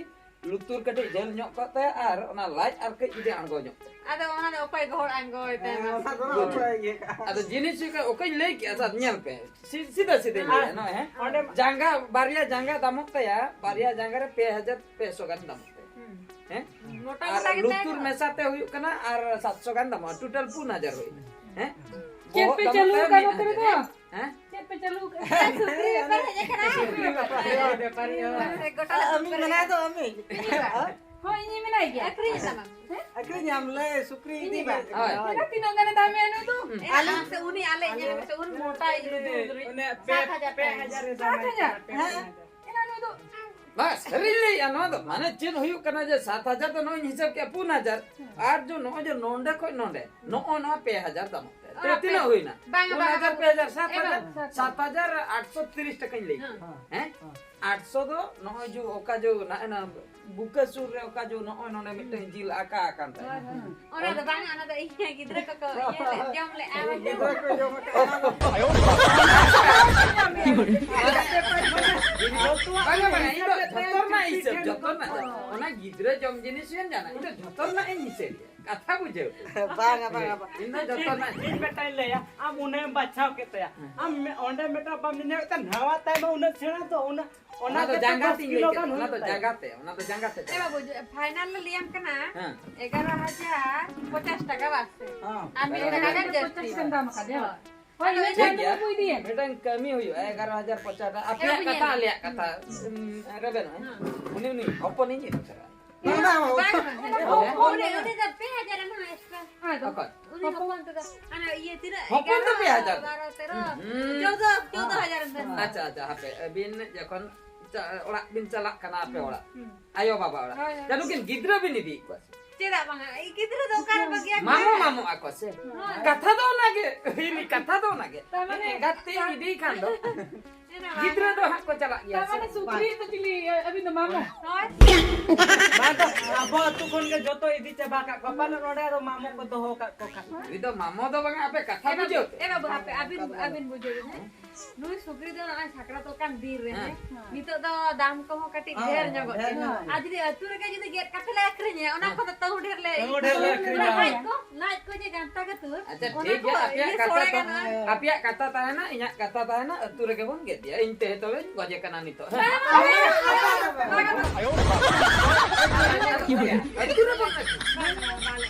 ᱞᱩᱛᱩᱨ ᱠᱟᱹᱴᱤᱡ ᱡᱷᱟᱹᱞ ᱧᱚᱜ ᱠᱚᱜ ᱛᱟᱭᱟ ᱟᱨ ᱚᱱᱟ ᱞᱟᱡ ᱟᱨ ᱠᱟᱹᱡ ᱡᱩᱫᱤ ᱟᱬᱜᱚ ᱧᱚᱜ ᱛᱟᱭᱟ᱾ ᱟᱫᱚ ᱚᱱᱟ ᱫᱚ ᱚᱠᱚᱭ ᱜᱚᱦᱚᱲ ᱟᱬᱜᱚᱭ ᱛᱟᱭᱟ? ᱦᱮᱸ, ᱚᱱᱟ ᱫᱚ ᱚᱠᱚᱭ ᱤᱭᱟᱹ ᱠᱟᱜᱼᱟ? ᱟᱫᱚ ᱡᱤᱱᱤᱥ ᱦᱩᱭᱩᱜ ᱠᱟᱱᱟ, ᱚᱠᱚᱭ ᱞᱟᱹᱭ ᱠᱮᱜᱼᱟ? ᱥᱟᱵ ᱧᱮᱞ ᱯᱮ, ᱥᱤ-, ᱥᱤᱫᱷᱟᱹ ᱥᱤᱫᱷᱟᱹ ᱞᱟᱹᱭᱟ ᱱᱚᱜᱼᱚᱭ, ᱦᱮᱸ? ᱚᱸᱰᱮ ᱡᱟᱸᱜᱟ, ᱵᱟᱨᱭᱟ ᱡᱟᱸᱜᱟ ᱫᱟᱢᱚᱜ ᱛᱟᱭᱟ, ᱵᱟᱨᱭᱟ ᱡᱟᱸᱜᱟ ᱨᱮ ᱯᱮ ᱦᱟᱡᱟᱨ ᱯᱮ ᱥᱚ ᱜᱟᱱ ᱫᱟᱢᱚᱜ ᱛᱟᱭᱟ᱾ ᱦᱩᱸ᱾ ᱦᱮᱸ? ᱢᱚᱴᱟ ᱟᱨ ᱢᱚᱴᱟ ᱜᱮ ᱞᱩᱛᱩᱨ ᱛᱟᱭᱟ ᱛᱚ᱾ ᱢᱮᱥᱟ ᱛᱮ ᱦᱩᱭᱩᱜ ᱠᱟᱱᱟ ᱟᱨ ᱥᱟᱛ ᱥᱚ ᱜᱟᱱ ᱫᱟᱢᱚᱜᱼᱟ, ᱴᱳᱴᱟᱞ ᱯᱩᱱ ᱦᱟᱡᱟᱨ ᱦᱩᱭᱱᱟ᱾ ᱦᱮᱸ? ᱪᱮᱫ ᱵᱚᱦᱚᱜ ᱯᱮ ᱫᱟᱢᱚᱜ ᱪᱟᱹᱞᱩ ᱛᱟᱭᱟ ᱟᱠᱟᱫ ᱢᱤᱫ ᱱᱚᱛᱮ ᱨᱮᱫᱚ? ᱦᱟᱡᱟᱨ᱾ ᱦᱮᱸ? ᱪᱮᱫ ᱯᱮ ᱪᱟᱹᱞᱩ ᱟᱠᱟᱫ? ᱥᱩᱠᱨᱤ ᱵᱮᱯᱟᱨ ᱦᱮᱡ ᱟᱠᱟᱱᱟ᱾ ᱥᱩᱠᱨᱤ ᱵᱮᱯᱟᱨ ᱦᱮᱡ ᱟᱠᱟᱱᱟ᱾ ᱜᱚᱴᱟ ᱞᱮ ᱟᱢᱤᱧ ᱥᱩᱠᱨᱤ᱾ ᱢᱮᱱᱟᱭ ᱫᱚ, ᱟᱢᱤᱧ᱾ ᱦᱳᱭ, ᱤᱧᱤᱧ ᱢᱮᱱᱟᱭ ᱜᱮᱭᱟ᱾ ᱟᱹᱠᱷᱨᱤᱧ ᱛᱟᱢᱟ᱾ ᱦᱮᱸ? ᱟᱹᱠᱷᱨᱤᱧᱟᱢ ᱞᱮ, ᱥᱩᱠᱨᱤ ᱤᱧᱤᱡ ᱤᱫᱤ ᱵᱟ᱾ ᱢᱮ᱾ ᱦᱳᱭ᱾ ᱮᱱᱟ ᱛᱤᱱᱟᱹᱜ ᱜᱟᱱᱮ ᱫᱟᱢᱮᱜᱼᱟ ᱱᱩᱭ ᱫᱚ? ᱦᱩᱸ᱾ ᱟᱞᱮ ᱥᱮ ᱩᱱᱤ ᱟᱞᱮ ᱧᱮᱞ ᱢᱮᱥᱮ, ᱩᱱᱤ ᱢᱚᱴᱟ ᱤᱫᱤ ᱫᱩ ᱫᱩ ᱚᱱᱮ ᱯᱮ, ᱥᱟᱛ ᱦᱟᱡᱟᱨ ᱯᱮ ᱴᱟᱠᱟ᱾ ᱦᱟᱡᱟᱨ ᱮ ᱥᱟᱛ ᱫᱟᱢᱮᱜ ᱦᱟᱡᱟᱨ᱾ ᱠᱟᱱᱟ, ᱯᱮ ᱦᱮᱸ᱾ ᱦᱟᱡᱟᱨ᱾ ᱮᱱᱟ ᱱᱩᱭ ᱫᱚ ᱵᱟᱥ, ᱥᱟᱹᱨᱤᱧ ᱞᱟᱹᱭᱮᱜᱼᱟ, ᱱᱚᱣᱟ ᱫᱚ ᱢᱟᱱᱮ ᱪᱮᱫ ᱦᱩᱭᱩᱜ ᱠᱟᱱᱟ ᱡᱮ ᱥᱟᱛ ᱦᱟᱡᱟᱨ ᱫᱚ ᱱᱚᱜᱼᱚᱭ ᱤᱧ ᱦᱤᱥᱟᱹᱵ ᱠᱮᱜᱼᱟ ᱯᱩᱱ ᱦᱟᱡᱟᱨ, ᱦᱩᱸ᱾ ᱟᱨ ᱡᱚ ᱱᱚᱜᱼᱚᱭ ᱡᱮ ᱱᱚᱸᱰᱮ ᱠᱷᱚᱡ ᱱᱚᱸᱰᱮ, ᱦᱩᱸ᱾ ᱱᱚᱜᱼᱚ ᱱᱚᱣᱟ ᱯᱮ ᱦᱟᱡᱟᱨ ᱫᱟᱢᱚᱜ ᱛᱟᱭᱟ᱾ ᱚ, ᱛᱚ ᱟᱯᱮ ᱛᱤᱱᱟᱹᱜ ᱦᱩᱭᱱᱟ? ᱵᱟᱝᱟ, ᱯᱩᱱ ᱦᱟᱡᱟᱨ, ᱵᱟᱝᱟ, ᱯᱮ ᱦᱟᱡᱟᱨ, ᱥᱟᱛ ᱦᱟᱡᱟᱨ, ᱮ, ᱵᱟᱝᱟ᱾ ᱥᱟᱛ ᱦᱟᱡᱟᱨ ᱟᱴᱥᱚ ᱛᱤᱨᱤᱥ ᱴᱟᱠᱟᱧ ᱞᱟᱹᱭ ᱠᱮᱫᱟ᱾ ᱦᱮᱸ᱾ ᱦᱮᱸ? ᱦᱮᱸ᱾ ᱟᱴᱥᱚ ᱫᱚ ᱱᱚᱜᱼᱚᱭ ᱡᱮ ᱚᱠᱟ ᱡᱮ ᱱᱟ-, ᱱᱟ-, ᱵᱩᱠᱟᱹ ᱥᱩᱨ ᱨᱮ ᱚᱠᱟ ᱡᱮ ᱱᱚᱜᱼᱚᱭ ᱱᱚᱰᱮ ᱢᱤᱫᱴᱟᱝ ᱦᱩᱸ᱾ ᱡᱤᱞ ᱟᱠᱟ ᱟᱠᱟᱱ ᱛᱟᱭᱟ᱾ ᱦᱳᱭ, ᱦᱳᱭ᱾ ᱚᱱᱟ ᱫᱚ ᱵᱟᱝᱟ, ᱚᱱᱟ ᱫᱚ ᱤᱧ ᱜᱤᱫᱽᱨᱟᱹ ᱠᱚᱠᱚ ᱤᱭᱟᱹ ᱞᱮᱫ, ᱡᱚᱢ ᱞᱮᱫᱼᱟ᱾ ᱜᱤᱫᱽᱨᱟᱹ ᱠᱚ ᱡᱚᱢ ᱟᱠᱟᱫᱼᱟ, ᱚᱱᱟ ᱫᱚ᱾ ᱵᱟᱝᱟ, ᱵᱟᱝᱟ, ᱤᱧ ᱫᱚ ᱡᱷᱚᱛᱚ ᱨᱮᱱᱟᱜ ᱦᱤᱥᱟᱹᱵ, ᱡᱷᱚᱛᱚ ᱨᱮᱱᱟᱜ᱾ ᱚᱱᱟ ᱜᱤᱫᱽᱨᱟᱹ ᱡᱚᱢ ᱡᱤᱱᱤᱥ ᱦᱚᱸᱧ ᱡᱟᱱᱟ, ᱤᱧ ᱫᱚ ᱡᱷᱚᱛᱚ ᱨᱮᱱᱟᱜ ᱤᱧ ᱦᱤᱥᱟᱹᱵ ᱜᱮᱭᱟ᱾ ᱠᱟᱛᱷᱟ ᱵᱩᱡᱷᱟᱹᱣ᱾ ᱵᱟᱝᱟ, ᱵᱟᱝᱟ, ᱵᱟᱝᱟ᱾ ᱤᱧ ᱫᱚ ᱡᱷᱚᱛᱚ ᱨᱮᱱᱟᱜ ᱤᱧ ᱢᱤᱫᱴᱟᱝ ᱞᱟᱹᱭᱟ, ᱟᱢ ᱩᱱᱟᱹᱜ ᱮᱢ ᱵᱟᱪᱷᱟᱣ ᱠᱮᱫ ᱛᱟᱭᱟ᱾ ᱦᱮᱸ᱾ ᱟᱢ ᱢᱮ-, ᱚᱸᱰᱮ ᱢᱤᱫᱴᱟᱝ ᱵᱟᱢ ᱧᱮᱞ ᱧᱟᱢᱮᱫ ᱛᱟᱭᱟ, ᱱᱟᱣᱟ ᱛᱟᱭ ᱢᱟ ᱩᱱᱟᱹᱜ ᱥᱮᱬᱟ ᱫᱚ, ᱚᱱᱟ ᱚᱱᱟ ᱚᱱᱟ ᱫᱚ ᱠᱟᱛᱮ ᱡᱟᱸᱜᱟ ᱫᱚᱥ ᱛᱮᱧ ᱞᱟᱹᱭ ᱠᱤᱞᱳ ᱠᱮᱫ, ᱜᱟᱱ ᱚᱱᱟ ᱦᱩᱭᱩᱜ ᱫᱚ ᱛᱟᱭᱟ᱾ ᱡᱟᱸᱜᱟ ᱛᱮ, ᱚᱱᱟ ᱫᱚ ᱡᱟᱸᱜᱟ ᱛᱮ ᱮ ᱪᱟᱞᱟᱜ᱾ ᱵᱟᱹᱵᱩ, ᱡᱚ-, ᱯᱷᱟᱭᱱᱟᱞ ᱞᱮ ᱞᱟᱹᱭᱟᱢ ᱠᱟᱱᱟ, ᱦᱮᱸ᱾ ᱮᱜᱟᱨᱚ ᱦᱟᱡᱟᱨ ᱯᱚᱪᱟᱥ ᱴᱟᱠᱟ ᱵᱟᱥ᱾ ᱦᱮᱸ᱾ ᱟᱨ ᱢᱤᱫ ᱮᱜᱟᱨᱚ ᱴᱟᱠᱟ ᱦᱟᱡᱟᱨ ᱜᱟᱱ ᱯᱚᱪᱟᱥ ᱡᱟᱹᱥᱛᱤ᱾ ᱴᱟᱠᱟᱢ ᱫᱟᱢ ᱟᱠᱟᱫᱮᱭᱟ᱾ ᱦᱳᱭ᱾ ᱦᱳᱭ, ᱤᱱᱟᱹ ᱴᱷᱤᱠ ᱠᱷᱟᱱ ᱜᱮᱭᱟ᱾ ᱵᱟᱹᱵᱩ ᱤᱫᱤᱭᱮᱢ᱾ ᱢᱤᱫᱴᱟᱝ ᱠᱟᱹᱢᱤ ᱦᱩᱭᱩᱜᱼᱟ, ᱮᱜᱟᱨᱚ ᱦᱟᱡᱟᱨ ᱯᱚᱪᱟᱥ ᱴᱟᱠᱟ᱾ ᱮ ᱟᱯᱮᱭᱟᱜ ᱵᱟᱹᱵᱩ, ᱠᱟᱛᱷᱟ, ᱧᱮᱞ ᱢᱮ᱾ ᱟᱞᱮᱭᱟᱜ ᱠᱟᱛᱷᱟ, ᱦᱮᱸ᱾ ᱩᱸ, ᱨᱮᱵᱮᱱ ᱦᱚᱸ᱾ ᱦᱮᱸ᱾ ᱩᱱᱤ, ᱩᱱᱤ ᱦᱚᱯᱚᱱᱤᱧ ᱤᱫᱤ ᱛᱚᱨᱟᱭᱟ᱾ ᱵᱟᱝ, ᱵᱟᱝ, ᱵᱟᱝ, ᱦᱮᱸ? ᱩᱱᱤ, ᱩᱱᱤ ᱫᱚ ᱯᱮ ᱦᱟᱡᱟᱨ ᱮᱢ ᱦᱟᱛᱟᱣᱟ extra᱾ ᱦᱮᱸ ᱛᱚ᱾ ᱚᱠᱚᱭ? ᱩᱱᱤ ᱦᱚᱯᱚᱱ ᱛᱮᱫᱚ, ᱦᱟᱱᱟ ᱤᱭᱟᱹ ᱛᱤᱱᱟᱹᱜ? ᱦᱚᱯᱚᱱ ᱫᱚ ᱮᱜᱟᱨᱚ, ᱯᱮ ᱦᱟᱡᱟᱨ᱾ ᱵᱟᱨᱚ, ᱛᱮᱨᱚ, ᱦᱩᱸ᱾ ᱪᱳᱫᱚ, ᱪᱳᱫᱚ ᱦᱟᱡᱟᱨ ᱮᱢ ᱦᱟᱛᱟᱣᱟ᱾ ᱟᱪᱪᱷᱟ, ᱟᱪᱪᱷᱟ, ᱦᱟᱯᱮ, ᱟᱹᱵᱤᱱ ᱡᱚᱠᱷᱚᱱ ᱪᱟ-, ᱚᱲᱟᱜ ᱵᱤᱱ ᱪᱟᱞᱟᱜ ᱠᱟᱱᱟ, ᱟᱯᱮ ᱚᱲᱟᱜ᱾ ᱦᱩᱸ᱾ ᱟᱭᱳ ᱵᱟᱵᱟ ᱚᱲᱟᱜ᱾ ᱦᱳᱭ, ᱦᱳᱭ᱾ ᱡᱟ ᱱᱩᱠᱤᱱ ᱜᱤᱫᱽᱨᱟᱹ ᱵᱤᱱ ᱤᱫᱤᱭᱮᱫ ᱠᱚᱣᱟ ᱥᱮ? ᱪᱮᱫᱟᱜ ᱵᱟᱝᱟ? ᱮᱭ ᱜᱤᱫᱽᱨᱟᱹ ᱫᱚ ᱚᱠᱟ ᱨᱮ ᱵᱟᱹᱜᱤᱭᱟ ᱢᱟᱢᱚ ᱠᱚᱣᱟ? ᱢᱟᱢᱚ ᱟᱠᱚ ᱥᱮ? ᱦᱳᱭ᱾ ᱠᱟᱛᱷᱟ ᱫᱚ ᱚᱱᱟᱜᱮ, ᱦᱤᱞᱤ ᱠᱟᱛᱷᱟ ᱫᱚ ᱚᱱᱟᱜᱮ᱾ ᱛᱟᱨ ᱢᱟᱱᱮ ᱮᱸᱜᱟᱛ ᱛᱮ ᱤᱫᱤᱭ ᱠᱷᱟᱱ ᱫᱚ᱾ ᱮᱱᱟ ᱵᱟᱝ᱾ ᱜᱤᱫᱽᱨᱟ ᱫᱚ ᱦᱟᱸᱜ ᱠᱚ ᱪᱟᱞᱟᱜ ᱜᱮᱭᱟ ᱛᱟᱨ ᱥᱮ? ᱢᱟᱱᱮ ᱥᱩᱠᱨᱤ ᱫᱚ ᱪᱤᱞᱤ? ᱟᱹᱵᱤᱱ ᱫᱚ ᱢᱟᱢᱚ? ᱦᱳᱭ᱾ ᱵᱟᱝ ᱫᱚ, ᱟᱵᱚ ᱟᱹᱛᱩ ᱠᱷᱚᱱ ᱜᱮ ᱡᱚᱛᱚ ᱤᱫᱤ ᱪᱟᱵᱟ ᱠᱟᱜ ᱠᱚᱣᱟ᱾ ᱯᱟᱞᱮ ᱱᱚᱰᱮ ᱟᱫᱚ ᱢᱟᱢᱚ ᱠᱚ ᱫᱚᱦᱚ ᱠᱟᱜ ᱠᱚ ᱠᱷᱟᱱ᱾ ᱩᱱᱤ ᱫᱚ ᱢᱟᱢᱚ ᱫᱚ ᱵᱟᱝᱟ, ᱟᱯᱮ ᱠᱟᱛᱷᱟ ᱮ ᱵᱟᱹᱵᱩ, ᱵᱩᱡᱷᱟᱹᱣ ᱯᱮ᱾ ᱮ ᱵᱟᱹᱵᱩ, ᱦᱟᱯᱮ, ᱟᱹᱵᱤᱱ, ᱟᱹᱵᱤᱱ ᱵᱩᱡᱷᱟᱹᱣ ᱵᱤᱱ, ᱦᱮᱸ? ᱱᱩᱭ ᱥᱩᱠᱨᱤ ᱫᱚ ᱱᱚᱜᱼᱚᱭ ᱥᱟᱠᱨᱟᱛ ᱟᱠᱟᱱ ᱫᱤᱱ ᱨᱮ, ᱦᱮᱸ᱾ ᱱᱤᱛᱚᱜ ᱫᱚ ᱫᱟᱢ ᱠᱚᱦᱚᱸ ᱠᱟᱹᱴᱤᱡ ᱦᱮᱸ, ᱰᱷᱮᱨ ᱧᱚᱜᱚᱜ ᱰᱷᱮᱨ ᱠᱟᱱᱟ᱾ ᱧᱚᱜᱚᱜ ᱟᱨ ᱠᱟᱱᱟ᱾ ᱡᱩᱫᱤ ᱟᱹᱛᱩ ᱨᱮᱜᱮ ᱡᱩᱫᱤ ᱜᱮᱫ ᱠᱟᱛᱮ ᱞᱮ ᱟᱹᱠᱷᱨᱤᱧᱟ, ᱚᱱᱟ ᱦᱮᱸ᱾ ᱠᱷᱚᱱ ᱫᱚ ᱛᱟᱹᱦᱩ ᱰᱷᱮᱨ ᱞᱮ ᱛᱟᱹᱦᱩ ᱰᱷᱮᱨ ᱞᱮ ᱟᱹᱠᱷᱨᱤᱧᱟ᱾ ᱞᱟᱡ ᱠᱚ, ᱞᱟᱡ ᱠᱚ ᱡᱮ ᱜᱟᱱᱴᱟ ᱜᱮ ᱛᱩᱨ, ᱟᱪᱪᱷᱟ, ᱚᱱᱟ ᱴᱷᱤᱠ ᱠᱚ ᱜᱮᱭᱟ, ᱟᱯᱮᱭᱟᱜ ᱤᱭᱟᱹ ᱠᱟᱛᱷᱟ ᱥᱚᱲᱮ ᱛᱟ-, ᱜᱟᱱᱚᱜᱼᱟ᱾ ᱟᱯᱮᱭᱟᱜ ᱠᱟᱛᱷᱟ ᱛᱟᱦᱮᱱᱟ, ᱤᱧᱟᱜ ᱠᱟᱛᱷᱟ ᱛᱟᱦᱮᱱᱟ, ᱟᱹᱛᱩ ᱨᱮᱜᱮ ᱵᱚᱱ ᱜᱮᱫ ᱜᱮᱭᱟ᱾ ᱤᱧ ᱛᱮ ᱛᱚᱵᱮᱧ ᱜᱚᱡᱮ ᱠᱟᱱᱟ ᱱᱤᱛᱚᱜ, ᱦᱮᱸ? ᱵᱟᱝ, ᱵᱟᱝ, ᱵᱟᱝ, ᱵᱟᱝ, ᱵᱟᱝ᱾ ᱟᱹᱛᱩ ᱨᱮ ᱵᱚᱱ ᱟᱹᱠᱷᱨᱤᱧᱟ᱾ ᱵᱟᱝ, ᱵᱟᱝ, ᱵᱟᱞᱮ,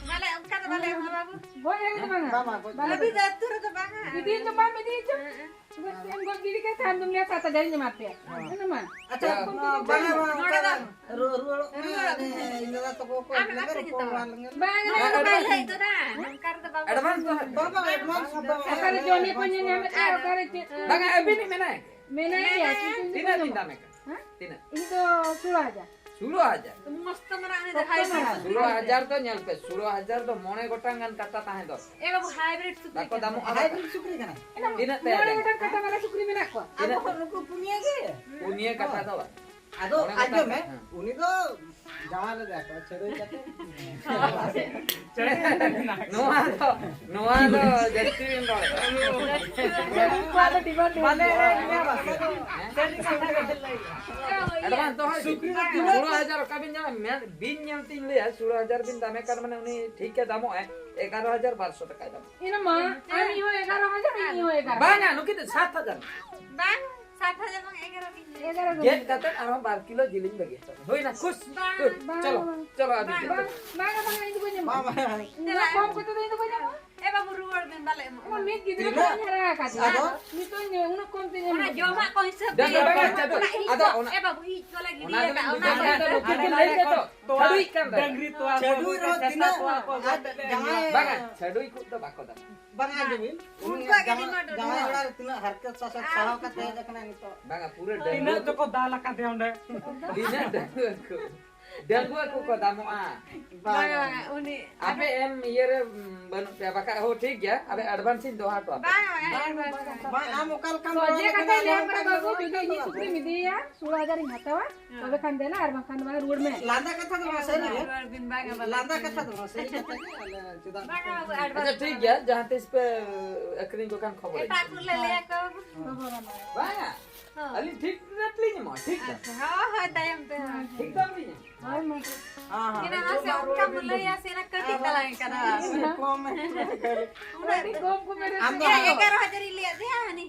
ᱵᱟᱞᱮ, ᱚᱱᱠᱟ ᱫᱚ ᱵᱟᱞᱮ ᱮᱢᱟ ᱵᱟᱵᱩ᱾ ᱜᱚᱡ ᱦᱮᱡ ᱫᱚ ᱵᱟᱝᱟ᱾ ᱵᱟᱝ, ᱵᱟᱝ, ᱜᱚᱡ ᱫᱚ ᱟᱹᱵᱤᱱ ᱫᱚ ᱟᱹᱛᱩ ᱨᱮᱫᱚ ᱵᱟᱝᱟ᱾ ᱤᱫᱤ ᱦᱚᱪᱚ ᱵᱟᱢ ᱤᱫᱤ ᱦᱚᱪᱚ? ᱦᱮᱸ, ᱦᱮᱸ᱾ ᱵᱟᱥ, ᱮᱢ ᱜᱚᱡ ᱜᱤᱰᱤ ᱠᱟᱭ ᱠᱷᱟᱱ ᱫᱚᱢ ᱞᱟᱹᱭᱟ, ᱥᱟᱛ ᱦᱟᱡᱟᱨᱤᱧ ᱮᱢᱟ ᱯᱮᱭᱟ᱾ ᱦᱮᱸ᱾ ᱦᱮᱸ, ᱢᱟ᱾ ᱟᱪᱪᱷᱟ, ᱮᱨᱚᱠᱚᱢ ᱫᱚ ᱵᱟᱝᱟ, ᱵᱟᱝᱟ, ᱵᱟᱝ, ᱚᱱᱠᱟ ᱱᱚᱰᱮ ᱫᱚ ᱫᱚ ᱨᱩ-, ᱨᱩᱣᱟᱹᱲᱚᱜ ᱢᱮ, ᱨᱩᱣᱟᱹᱲᱚᱜ ᱟᱞᱮ ᱢᱮ᱾ ᱤᱧ ᱫᱟᱫᱟ ᱛᱟᱠᱚ ᱠᱚ ᱟᱢ ᱞᱟᱹᱭᱟ, ᱟᱹᱠᱷᱨᱤᱧ ᱨᱚᱯᱚᱲ ᱦᱟᱛᱟᱣ ᱵᱟᱲᱟ ᱢᱮ᱾ ᱞᱮᱱ ᱜᱮ᱾ ᱵᱟᱝ, ᱟᱨ ᱱᱚᱰᱮ ᱵᱟᱝ ᱵᱟᱭ ᱞᱟᱹᱭ ᱦᱮᱡ ᱫᱚ ᱫᱟ, ᱱᱚᱝᱠᱟ ᱨᱮᱫᱚ ᱵᱟᱵᱩ᱾ ᱮᱰᱵᱷᱟᱱᱥ ᱫᱚ ᱵᱟᱝ, ᱵᱟᱝ, ᱮᱰᱵᱷᱟᱱᱥ ᱫᱚ ᱵᱟᱝ, ᱚᱠᱟᱨᱮ ᱡᱚᱱᱤ ᱠᱚ ᱧᱮᱞ ᱧᱟᱢᱮᱫ ᱠᱚᱣᱟ, ᱚᱠᱟᱨᱮ ᱪᱮᱫ ᱠᱚ? ᱵᱟᱝᱟ, ᱟᱹᱵᱤᱱᱤᱡ ᱢᱮᱱᱟᱭ᱾ ᱢᱮᱱᱟᱭ ᱜᱮᱭᱟ, ᱠᱤᱱᱛᱩ ᱛᱤᱱᱟᱹᱜ ᱵᱤᱱ ᱫᱟᱢᱮ ᱠᱟᱱᱟ? ᱦᱮᱸ? ᱛᱤᱱᱟᱹᱜ? ᱤᱧ ᱫᱚ ᱥᱳᱞᱳ ᱦᱟᱡᱟᱨ᱾ ᱥᱳᱞᱳ ᱦᱟᱡᱟᱨ? ᱢᱚᱥᱛᱚ ᱢᱟᱨᱟᱝ ᱩᱱᱤ ᱫᱚ ᱥᱚᱠᱛᱚ ᱦᱟᱭ ᱢᱟᱨᱟᱝ᱾ ᱥᱳᱞᱳ ᱦᱟᱡᱟᱨ ᱫᱚ ᱧᱮᱞ ᱯᱮ, ᱥᱳᱞᱳ ᱦᱟᱡᱟᱨ ᱫᱚ ᱢᱚᱬᱮ ᱜᱚᱴᱟᱝ ᱜᱟᱱ ᱠᱟᱴᱟ ᱛᱟᱦᱮᱸ ᱫᱚᱨᱠᱟᱨ᱾ ᱮ ᱵᱟᱵᱩ, ᱦᱟᱭᱵᱨᱤᱰ ᱥᱩᱠᱨᱤ ᱵᱟᱠᱚ ᱠᱟᱱᱟ᱾ ᱫᱟᱢᱚᱜᱼᱟ᱾ ᱦᱟᱭᱵᱨᱤᱰ ᱥᱩᱠᱨᱤ ᱠᱟᱱᱟ᱾ ᱛᱤᱱᱟᱹᱜ ᱛᱟᱭᱟ ᱢᱚᱬᱮ ᱡᱟᱸᱜᱟ? ᱜᱚᱴᱟᱝ ᱠᱟᱴᱟ ᱵᱟᱞᱟ ᱥᱩᱠᱨᱤ ᱢᱮᱱᱟᱜ ᱠᱚᱣᱟ᱾ ᱟᱵᱚ ᱛᱤᱱᱟᱹᱜ? ᱦᱚᱸ ᱱᱩᱠᱩ ᱯᱩᱱᱭᱟᱹ ᱜᱮ᱾ ᱯᱩᱱᱭᱟᱹ ᱠᱟᱴᱟ ᱫᱚ ᱵᱟᱝ᱾ ᱟᱫᱚ ᱢᱚᱬᱮ ᱜᱚᱴᱟᱝ ᱟᱸᱡᱚᱢ ᱢᱮ, ᱠᱟᱴᱟ, ᱦᱮᱸ᱾ ᱩᱱᱤ ᱫᱚ ᱡᱟᱶᱟᱭ ᱞᱮᱫᱮᱭᱟ ᱠᱚ, ᱪᱷᱟᱹᱰᱟᱹᱭ ᱠᱟᱛᱮ᱾ ᱱᱚᱣᱟ ᱫᱚ, ᱱᱚᱣᱟ ᱫᱚ ᱡᱟᱹᱥᱛᱤ ᱵᱤᱱ ᱨᱚᱲᱮᱫᱟ᱾ ᱩᱱᱠᱩᱣᱟᱜ ᱫᱚ ᱰᱤᱢᱟᱱᱰ ᱰᱷᱮᱨ ᱵᱟᱞᱮ ᱜᱮᱭᱟ᱾ ᱮᱲᱮᱭᱟ ᱵᱟᱥᱮ᱾ ᱦᱮᱸ? ᱥᱟᱹᱨᱤ ᱠᱟᱛᱷᱟ ᱜᱮ ᱞᱟᱹᱭ᱾ ᱮᱰᱵᱷᱟᱱᱥ ᱫᱚᱦᱚᱭ ᱵᱤᱱ᱾ ᱥᱩᱠᱨᱤ ᱫᱚ ᱛᱤᱱᱟᱹᱜ? ᱥᱳᱞᱳ ᱦᱟᱡᱟᱨ ᱚᱠᱟ ᱵᱤᱱ ᱧᱟᱢᱟ? ᱢᱮᱱ, ᱵᱤᱱ ᱧᱮᱞ ᱛᱤᱧ ᱞᱟᱹᱭᱟ, ᱥᱳᱞᱳ ᱦᱟᱡᱟᱨ ᱵᱤᱱ ᱫᱟᱢᱮ ᱠᱟᱱ ᱢᱟᱱᱮ ᱩᱱᱤ ᱴᱷᱤᱠ ᱜᱮ ᱫᱟᱢᱚᱜ ᱟᱭ, ᱮᱜᱟᱨᱚ ᱦᱟᱡᱟᱨ ᱵᱟᱨᱥᱚ ᱴᱟᱠᱟᱭ ᱫᱟᱢᱚᱜ᱾ ᱤᱱᱟᱹ ᱢᱟ, ᱟᱢ ᱦᱚᱸ ᱮᱜᱟᱨᱚ ᱦᱟᱡᱟᱨ, ᱤᱧ ᱦᱚᱸ ᱮᱜᱟᱨᱚ ᱦᱟᱡᱟᱨ᱾ ᱵᱟᱝᱟ, ᱱᱩᱠᱤᱱ ᱫᱚ ᱥᱟᱛ ᱦᱟᱡᱟᱨ᱾ ᱵᱟᱝ, ᱥᱟᱛ ᱦᱟᱡᱟᱨ ᱵᱟᱝ, ᱮᱜᱟᱨᱚ ᱜᱮ᱾ ᱮᱜᱟᱨᱚ ᱜᱮ᱾ ᱜᱮᱫ ᱠᱟᱛᱮ ᱟᱨᱦᱚᱸ ᱵᱟᱨ ᱠᱤᱞᱳ ᱡᱤᱞᱤᱧ ᱵᱟᱹᱜᱤ ᱦᱚᱴᱚ ᱠᱟᱜᱼᱟ᱾ ᱦᱩᱭᱱᱟ, ᱠᱷᱩᱥ, ᱵᱟᱝ᱾ ᱠᱷᱩᱥ᱾ ᱵᱟᱝ, ᱪᱚᱞᱚ, ᱵᱟᱝ᱾ ᱪᱚᱞᱚ, ᱟᱹᱵᱤᱱ ᱵᱟᱝ, ᱜᱮ᱾ ᱵᱟᱝ, ᱵᱟᱝ, ᱵᱟᱝ, ᱤᱧ ᱫᱚ ᱵᱟᱹᱧ ᱮᱢᱚᱜᱼᱟ᱾ ᱵᱟᱝ, ᱵᱟᱝ᱾ ᱩᱱᱟᱹᱜ ᱠᱚᱢ ᱠᱟᱛᱮ ᱫᱚ ᱤᱧ ᱫᱚ ᱵᱟᱹᱧ ᱮᱢᱚᱜᱼᱟ᱾ ᱮ ᱵᱟᱹᱵᱩ, ᱨᱩᱣᱟᱹᱲ ᱵᱮᱱ, ᱵᱟᱞᱮ ᱮᱢᱚᱜᱼᱟ᱾ ᱚᱱᱟ ᱢᱤᱫ ᱜᱤᱫᱽᱨᱟᱹ ᱛᱤᱱᱟᱹᱜ? ᱵᱟᱹᱧ ᱦᱟᱨᱟ ᱟᱠᱟᱫᱮᱭᱟ᱾ ᱟᱫᱚ? ᱱᱤᱛᱚᱜ ᱤᱧ ᱩᱱᱟᱹᱜ ᱠᱚᱢ ᱛᱤᱧ ᱮᱢ ᱚᱱᱟ ᱠᱟᱫᱮᱭᱟ᱾ ᱡᱚᱢᱟᱜ ᱠᱚ ᱦᱤᱥᱟᱹᱵ ᱵᱟᱝ, ᱛᱮ ᱵᱟᱝ, ᱤᱧ ᱟᱫᱚ ᱠᱚ, ᱚᱱᱟ, ᱮ ᱵᱟᱹᱵᱩ, ᱤᱡ ᱠᱚ ᱞᱟᱹᱜᱤᱫ ᱚᱱᱟ ᱞᱟᱹᱭ ᱫᱚ ᱟᱠᱟᱫ, ᱢᱤᱫ ᱚᱱᱟ ᱫᱷᱟᱣ ᱠᱚ ᱜᱮ ᱟᱫᱚ ᱟᱫᱚ ᱱᱩᱠᱤᱱ ᱠᱤᱱ ᱞᱟᱹᱭ ᱠᱮᱫ ᱫᱚ, ᱛᱚᱣᱟ, ᱪᱷᱟᱹᱰᱩᱭ ᱠᱟᱱ ᱫᱚ᱾ ᱰᱟᱝᱨᱤ ᱛᱚᱣᱟ ᱠᱚ, ᱪᱷᱟᱹᱰᱩᱭ ᱨᱮᱦᱚᱸ ᱥᱮᱛᱟ ᱛᱤᱱᱟᱹᱜ ᱛᱚᱣᱟ ᱠᱚ, ᱟᱨ ᱡᱟᱦᱟᱸᱭ ᱵᱟᱝᱟ, ᱪᱷᱟᱹᱰᱩᱭ ᱠᱚ ᱫᱚ ᱵᱟᱠᱚ ᱫᱟᱢ᱾ ᱵᱟᱝᱟ, ᱟᱸᱡᱚᱢ ᱵᱤᱱ, ᱩᱱᱤ ᱩᱱᱠᱩᱣᱟᱜ ᱜᱮ ᱡᱟᱶᱟᱭ, ᱰᱤᱢᱟᱱᱰ ᱡᱟᱶᱟᱭ ᱩᱰᱩᱠᱚᱜᱼᱟ᱾ ᱚᱲᱟᱜ ᱨᱮ ᱛᱤᱱᱟᱹᱜ ᱦᱟᱨᱠᱮᱛ ᱥᱟᱥᱮᱛ ᱟᱨ ᱥᱟᱦᱟᱣ ᱠᱟᱛᱮ ᱦᱮᱡ ᱟᱠᱟᱱᱟ ᱱᱤᱛᱚᱜ᱾ ᱵᱟᱝᱟ, ᱯᱩᱨᱟᱹ ᱛᱤᱱᱟᱹᱜ ᱰᱟᱺᱜᱩᱣᱟᱹ ᱪᱚᱠᱚ ᱫᱟᱞ ᱟᱠᱟᱫᱮᱭᱟ ᱚᱸᱰᱮ᱾ ᱛᱤᱱᱟᱹᱜ ᱰᱟᱺᱜᱩᱣᱟᱹ ᱠᱚ, ᱰᱟᱺᱜᱩᱣᱟᱹ ᱠᱚᱠᱚ ᱫᱟᱢᱚᱜᱼᱟ᱾ ᱵᱟᱝᱟ, ᱵᱟᱝᱟ, ᱩᱱᱤ ᱟᱯᱮ ᱮᱢ ᱤᱭᱟᱹ ᱨᱮ, ᱩᱸ, ᱵᱟᱹᱱᱩᱜ ᱯᱮᱭᱟ, ᱵᱟᱠᱷᱟᱡ ᱦᱳ, ᱴᱷᱤᱠ ᱜᱮᱭᱟ, ᱟᱯᱮ advance ᱤᱧ ᱫᱚᱦᱚ ᱦᱚᱴᱚ ᱟᱯᱮ᱾ ᱵᱟᱝᱟ, ᱵᱟᱝᱟ, advance ᱵᱟᱝᱟ᱾ ᱵᱟᱝ, ᱟᱢ ᱚᱠᱟ ᱞᱮᱠᱟᱢ ᱥᱚᱡᱷᱮ ᱨᱚᱲ ᱠᱟᱛᱷᱟᱭ ᱞᱟᱹᱭᱟ ᱞᱮᱠᱷᱟᱱ ᱯᱮᱨᱮ ᱟᱞᱮ ᱵᱟᱹᱵᱩ, ᱚᱱᱠᱟ ᱡᱩᱫᱤ ᱜᱮ ᱤᱧᱤᱡ ᱪᱟᱞᱟᱜᱼᱟ᱾ ᱥᱩᱠᱨᱤᱢ ᱤᱫᱤᱭᱮᱭᱟ, ᱥᱳᱞᱳ ᱦᱟᱡᱟᱨ ᱤᱧ ᱦᱟᱛᱟᱣᱟ, ᱦᱮᱸ᱾ ᱛᱚᱵᱮ ᱠᱷᱟᱱ ᱫᱮᱞᱟ, ᱟᱨ ᱵᱟᱝᱠᱷᱟᱱ ᱫᱚ ᱵᱟᱝ, ᱨᱩᱣᱟᱹᱲ ᱢᱮ᱾ ᱞᱟᱸᱫᱟ ᱠᱟᱛᱷᱟ ᱫᱚ ᱵᱟᱝ, ᱥᱟᱹᱨᱤ ᱜᱮ᱾ ᱨᱩᱣᱟᱹᱲ ᱵᱤᱱ, ᱵᱟᱝᱟ, ᱵᱟᱞᱮ ᱞᱟᱸᱫᱟ ᱟᱹᱠᱷᱨᱤᱧᱟ᱾ ᱠᱟᱛᱷᱟ ᱫᱚ ᱵᱟᱝ, ᱥᱟᱹᱨᱤ ᱠᱟᱛᱷᱟ ᱜᱮ, ᱟᱞᱮ ᱪᱮᱫᱟᱜ ᱵᱟᱝᱟ, ᱵᱟᱵᱩ, advance ᱟᱪᱪᱷᱟ, ᱴᱷᱤᱠ ᱜᱮᱭᱟ, ᱡᱟᱦᱟᱸ ᱛᱤᱥ ᱯᱮ ᱟᱹᱠᱷᱨᱤᱧ ᱠᱚ ᱠᱷᱟᱱ ᱠᱷᱚᱵᱚᱨ ᱮᱴᱟᱜ ᱠᱚ ᱞᱮ ᱞᱟᱹᱭ ᱟᱠᱚ᱾ ᱵᱟᱵᱟ ᱵᱟᱹᱱᱩᱜ᱾ ᱵᱟᱝᱟ, ᱦᱚᱸ᱾ ᱟᱹᱞᱤᱧ ᱴᱷᱤᱠ ᱨᱮᱴ ᱞᱤᱧ ᱮᱢᱚᱜᱼᱟ, ᱴᱷᱤᱠ ᱫᱟᱢ᱾ ᱟᱪᱪᱷᱟ, ᱦᱳᱭ, ᱦᱳᱭ, ᱛᱟᱭᱚᱢ ᱛᱮ, ᱦᱳᱭ᱾ ᱴᱷᱤᱠ ᱫᱟᱢ ᱞᱤᱧ ᱮᱢᱚᱜᱼᱟ᱾ ᱦᱳᱭ, ᱢᱟ᱾ ᱦᱮᱸ, ᱦᱮᱸ, ᱮᱱᱟ ᱱᱤᱛᱚᱜ ᱢᱟᱥᱮ ᱢᱟ ᱚᱱᱠᱟ ᱨᱩᱣᱟᱹᱲ ᱵᱤᱱ ᱞᱟᱹᱭᱟ ᱥᱮ, ᱮᱱᱟ ᱠᱟᱹᱴᱤᱡ ᱟᱨ ᱛᱟᱞᱟᱝ ᱠᱟᱱᱟ᱾ ᱠᱚᱢ ᱩᱱᱟᱹᱜ ᱟᱹᱰᱤ ᱠᱚᱢ ᱠᱚ ᱢᱮᱱᱟ ᱟᱢ ᱫᱚ ᱥᱮ᱾ ᱦᱟᱸᱜ ᱮᱜᱟᱨᱚ ᱦᱟᱡᱟᱨ ᱤᱧ ᱞᱟᱹᱭᱟᱫ ᱫᱮᱭᱟ, ᱦᱟᱹᱱᱤ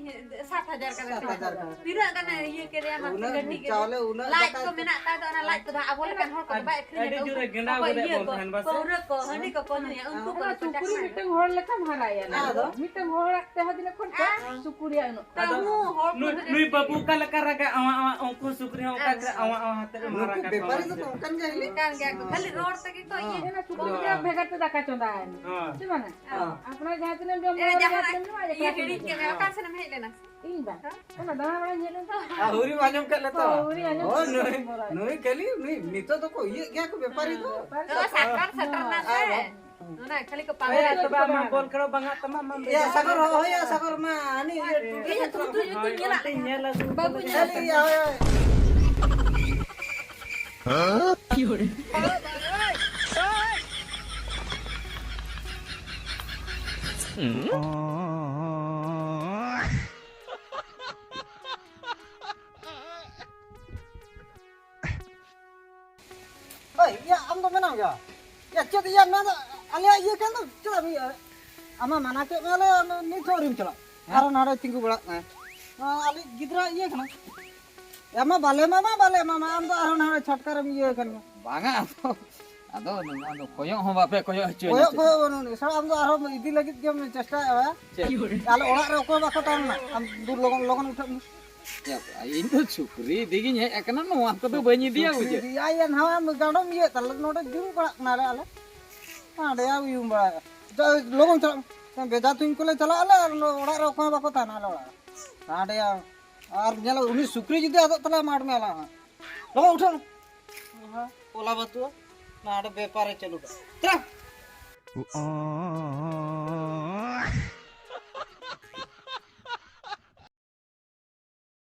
ᱥᱟᱛ ᱦᱟᱡᱟᱨ ᱠᱟᱛᱮ᱾ ᱥᱟᱛ ᱦᱟᱡᱟᱨ ᱠᱟᱛᱮ᱾ ᱛᱤᱱᱟᱹᱜ ᱜᱟᱱᱮ ᱤᱭᱟᱹ ᱠᱮᱫᱮᱭᱟ, ᱢᱟ ᱩᱱᱟᱹᱜ ᱜᱟᱹᱰᱤ ᱜᱮ᱾ ᱪᱟᱣᱞᱮ, ᱩᱱᱟᱹᱜ ᱞᱟᱡ ᱫᱟᱠᱟ ᱠᱚ ᱩᱛᱩ᱾ ᱢᱮᱱᱟᱜ ᱛᱟᱭ ᱫᱚ, ᱚᱱᱟ ᱞᱟᱡ ᱠᱚᱫᱚ ᱟᱵᱚ ᱞᱮᱠᱟᱱ ᱦᱚᱲ ᱠᱚᱫᱚ ᱵᱟᱭ ᱟᱹᱠᱷᱨᱤᱧ ᱟᱹᱰᱤ ᱟᱠᱚ᱾ ᱡᱳᱨᱮ ᱜᱮᱸᱫᱟᱣ ᱚᱠᱚᱭ ᱠᱮᱫᱮ ᱤᱭᱟᱹ ᱠᱚ, ᱵᱚᱱ ᱛᱟᱦᱮᱱ ᱵᱟᱥᱮ? ᱯᱟᱹᱣᱨᱟᱹ ᱠᱚ, ᱦᱟᱺᱰᱤ ᱠᱚᱠᱚ ᱧᱩᱭᱟ, ᱩᱱᱠᱩ ᱚᱱᱟ ᱠᱚᱫᱚ ᱠᱚ ᱥᱩᱠᱨᱤ ᱪᱟᱠᱷᱱᱟ᱾ ᱢᱤᱫᱴᱟᱝ ᱦᱚᱲ ᱞᱮᱠᱟᱢ ᱦᱟᱨᱟᱭᱟ ᱱᱤᱛᱚᱜ᱾ ᱟᱫᱚ? ᱢᱤᱫᱴᱟᱝ ᱦᱚᱲᱟᱜ ᱛᱮᱦᱚᱸ ᱛᱤᱱᱟᱹᱜ ᱠᱷᱚᱱ ᱠᱚ ᱟᱨ? ᱥᱩᱠᱨᱤᱭᱟ ᱩᱱᱟᱹᱜ᱾ ᱛᱟᱹᱦᱩ ᱦᱚᱲ ᱱᱩᱭ, ᱠᱚ ᱱᱩᱭ ᱵᱟᱹᱵᱩ ᱚᱠᱟ ᱞᱮᱠᱟ ᱨᱟᱜᱟ, ᱟᱣᱟ, ᱟᱣᱟ, ᱩᱱᱠᱩ ᱥᱩᱠᱨᱤ ᱦᱚᱸ ᱚᱱᱠᱟ ᱜᱮ ᱟᱪᱪᱷᱟ᱾ ᱟᱣᱟ, ᱟᱣᱟ ᱦᱟᱛᱮ ᱨᱮ ᱱᱩᱠᱩ ᱢᱟᱨᱟᱜᱟ ᱠᱚ ᱵᱮᱯᱟᱨᱤ ᱟᱨ ᱫᱚ ᱪᱮᱫ? ᱱᱚᱝᱠᱟᱱ ᱜᱮᱭᱟ ᱦᱤᱞᱤ᱾ ᱠᱟᱱ ᱜᱮᱭᱟ ᱠᱚ, ᱠᱷᱟᱹᱞᱤ ᱨᱚᱲ ᱛᱮᱜᱮ ᱠᱚ ᱤᱭᱟᱹ᱾ ᱦᱮᱸ, ᱥᱩᱠᱨᱤ ᱫᱚ ᱦᱮᱸ᱾ ᱵᱷᱮᱜᱟᱨ ᱛᱮ ᱫᱟᱠᱟ ᱪᱚᱸᱫᱟᱭᱟ᱾ ᱦᱮᱸ᱾ ᱥᱮ ᱵᱟᱝᱟ? ᱦᱮᱸ᱾ ᱟᱯᱱᱟᱨ ᱡᱟᱦᱟᱸ ᱛᱤᱱᱟᱹᱜ ᱮᱢ ᱡᱚᱢ ᱮ, ᱵᱟᱲᱟ ᱡᱟᱦᱟᱸ ᱠᱟᱛᱮ ᱮᱢ ᱡᱚᱢᱟ, ᱤᱭᱟᱹ ᱡᱚᱛᱚ ᱦᱤᱲᱤᱧ ᱠᱮᱫ ᱢᱮ, ᱦᱮᱸ᱾ ᱚᱠᱟ ᱥᱮᱱ ᱮᱢ ᱦᱮᱡ ᱞᱮᱱᱟ? ᱤᱧ ᱵᱟ? ᱦᱮᱸ? ᱚᱱᱟ ᱫᱟᱬᱟ ᱵᱟᱲᱟᱧ ᱦᱮᱡ ᱞᱮᱱ ᱛᱟᱦᱮᱸ᱾ ᱟᱨ ᱦᱩᱨᱤᱢ ᱟᱸᱡᱚᱢ ᱠᱮᱫ ᱞᱮ ᱛᱚ? ᱦᱳᱭ, ᱦᱩᱨᱤᱧ ᱟᱸᱡᱚᱢ ᱦᱳᱭ, ᱠᱮᱫ ᱱᱩᱭ, ᱜᱮ᱾ ᱱᱩᱭ ᱠᱷᱟᱹᱞᱤ, ᱱᱩᱭ ᱱᱤᱛᱚᱜ ᱫᱚᱠᱚ ᱤᱭᱟᱹᱜ ᱜᱮᱭᱟ ᱠᱚ ᱵᱮᱯᱟᱨᱤ ᱫᱚ᱾ ᱦᱮᱸ, ᱵᱮᱯᱟᱨᱤ ᱫᱚ᱾ ᱥᱟᱠᱟᱢ ᱥᱮᱴᱮᱨ ᱱᱟ ᱥᱮ᱾ ᱟᱨ ᱚᱱᱟ ᱠᱷᱟᱹᱞᱤ ᱠᱚ ᱯᱟᱸᱡᱟᱭᱟ᱾ ᱦᱮᱸ, ᱛᱚᱵᱮ ᱟᱢᱟᱜ ᱵᱚᱞ ᱠᱷᱮᱞᱳ ᱵᱟᱝ ᱟᱫ ᱛᱟᱢᱟ, ᱟᱢᱟᱢ ᱤᱭᱟᱹ, ᱵᱮᱡᱟᱨ ᱥᱟᱜᱚᱨ, ᱠᱟᱱᱟ᱾ ᱦᱳᱭ, ᱦᱳᱭ, ᱥᱟᱜᱚᱨ ᱢᱟ, ᱦᱟᱹᱱᱤ ᱤᱭᱟᱹ, ᱤᱧ ᱴᱩᱴᱩ ᱦᱚᱸ ᱛᱩ ᱛᱩ ᱧᱮᱞᱟ᱾ ᱚᱱᱛᱮᱧ ᱧᱮᱞᱟ, ᱥᱩᱨ ᱵᱟᱹᱵᱩ ᱠᱷᱚᱱ ᱧᱮᱞ ᱧᱮᱞᱟ᱾ ᱠᱟᱛᱮ᱾ ᱦᱳᱭ, ᱦᱳᱭ᱾ ᱦᱳᱭ, ᱤᱭᱟᱹ, ᱟᱢ ᱫᱚ ᱢᱮᱱᱟᱢ ᱜᱮᱭᱟ? ᱭᱟ, ᱪᱮᱫ ᱭᱟ, ᱱᱚᱣᱟ ᱫᱚ ᱟᱞᱮᱭᱟᱜ ᱤᱭᱟᱹ ᱠᱟᱱ ᱫᱚ, ᱪᱮᱫᱟᱜ ᱮᱢ ᱤᱭᱟᱹ? ᱟᱢ ᱢᱟ ᱢᱟᱱᱟ ᱠᱮᱫ ᱢᱮᱭᱟᱞᱮ, ᱟᱢ ᱱᱤᱛ ᱦᱚᱸ ᱟᱹᱣᱨᱤᱢ ᱪᱟᱞᱟᱜ᱾ ᱦᱮᱸ? ᱟᱨᱚ ᱱᱚᱰᱮ ᱛᱤᱸᱜᱩ ᱵᱟᱲᱟᱜ ᱠᱟᱱᱟ᱾ ᱱᱚᱣᱟ ᱟᱞᱮ ᱜᱤᱫᱽᱨᱟᱹ ᱤᱭᱟᱹ ᱠᱟᱱᱟ᱾ ᱮᱢᱟ ᱵᱟᱞᱮ ᱮᱢᱟᱢᱟ, ᱵᱟᱞᱮ ᱮᱢᱟᱢᱟ, ᱟᱢ ᱫᱚ ᱟᱨᱦᱚᱸ ᱱᱚᱰᱮ ᱪᱷᱟᱴᱠᱟ ᱨᱮᱢ ᱤᱭᱟᱹ ᱠᱟᱱ ᱜᱮᱭᱟ᱾ ᱵᱟᱝᱟ, ᱟᱫᱚ ᱟᱫᱚ ᱱᱚᱣᱟ ᱫᱚ ᱠᱚᱭᱚᱜ ᱦᱚᱸ ᱵᱟᱯᱮ ᱠᱚᱭᱚᱜ ᱦᱚᱪᱚᱧᱟ᱾ ᱠᱚᱭᱚᱜ ᱠᱚᱭᱚᱜ ᱵᱟᱹᱱᱩᱜ ᱟᱹᱱᱤᱡ᱾ ᱥᱟᱞᱟ, ᱟᱢ ᱫᱚ ᱟᱨᱦᱚᱸ ᱤᱫᱤ ᱞᱟᱹᱜᱤᱫ ᱜᱮᱢ ᱪᱮᱥᱴᱟᱭᱮᱫᱼᱟ, ᱵᱟᱝ? ᱪᱮᱫ? ᱟᱞᱮ ᱚᱲᱟᱜ ᱨᱮ ᱚᱠᱚᱭ ᱵᱟᱠᱚ ᱛᱟᱦᱮᱱᱟ᱾ ᱟᱢ ᱫᱩ ᱞᱚᱜᱚᱱ, ᱞᱚᱜᱚᱱ ᱩᱴᱷᱟᱹᱜ ᱢᱮ᱾ ᱭᱟ, ᱤᱧ ᱫᱚ ᱥᱩᱠᱨᱤ ᱤᱫᱤ ᱜᱤᱧ ᱦᱮᱡ ᱟᱠᱟᱱᱟ, ᱱᱚᱣᱟ ᱠᱚᱫᱚ ᱵᱟᱹᱧ ᱤᱫᱤᱭᱟ, ᱥᱩᱠᱨᱤ ᱵᱩᱡᱷᱟᱹᱣ᱾ ᱤᱫᱤ, ᱟᱭ ᱭᱟ, ᱱᱟᱣᱟ ᱜᱟᱸᱰᱚᱢ ᱤᱭᱟᱹ ᱛᱟᱞᱮ, ᱱᱚᱰᱮ ᱡᱩᱢ ᱯᱟᱲᱟᱜ ᱠᱟᱱᱟ ᱞᱮ ᱟᱞᱮ᱾ ᱦᱟᱸᱰᱮ ᱭᱟ, ᱩᱭᱩᱢ ᱵᱟᱲᱟᱭᱟ᱾ ᱡᱟ, ᱞᱚᱜᱚᱱ ᱪᱟᱞᱟᱜ ᱢᱮ᱾ ᱵᱮᱡᱟ ᱛᱩᱧ ᱠᱚᱞᱮ ᱪᱟᱞᱟᱜ ᱟᱞᱮ, ᱟᱨ ᱚᱲᱟᱜ ᱨᱮ ᱚᱠᱚᱭ ᱦᱚᱸ ᱵᱟᱠᱚ ᱛᱟᱦᱮᱱᱟ ᱟᱞᱮ ᱚᱲᱟᱜ ᱨᱮ᱾ ᱦᱟᱸᱰᱮ ᱭᱟ, ᱟᱨ ᱧᱮᱞ, ᱩᱱᱤ ᱥᱩᱠᱨᱤ ᱡᱩᱫᱤ ᱟᱫᱚᱜ ᱛᱟᱞᱮ, ᱢᱟᱨ ᱢᱮ ᱟᱞᱟᱝ ᱦᱚᱸ᱾ ᱞᱚᱜᱚᱱ ᱩᱴᱷᱟᱹᱜ ᱢᱮ᱾ ᱦᱮᱸ, ᱯᱚᱞᱟ ᱵᱟᱹᱛᱩᱜᱼᱟ᱾ ᱱᱟᱰᱮ ᱵᱮᱯᱟᱨᱮ ᱪᱟᱹᱞᱩ ᱠᱟᱜᱼᱟ᱾ ᱪᱟᱞᱟᱜ᱾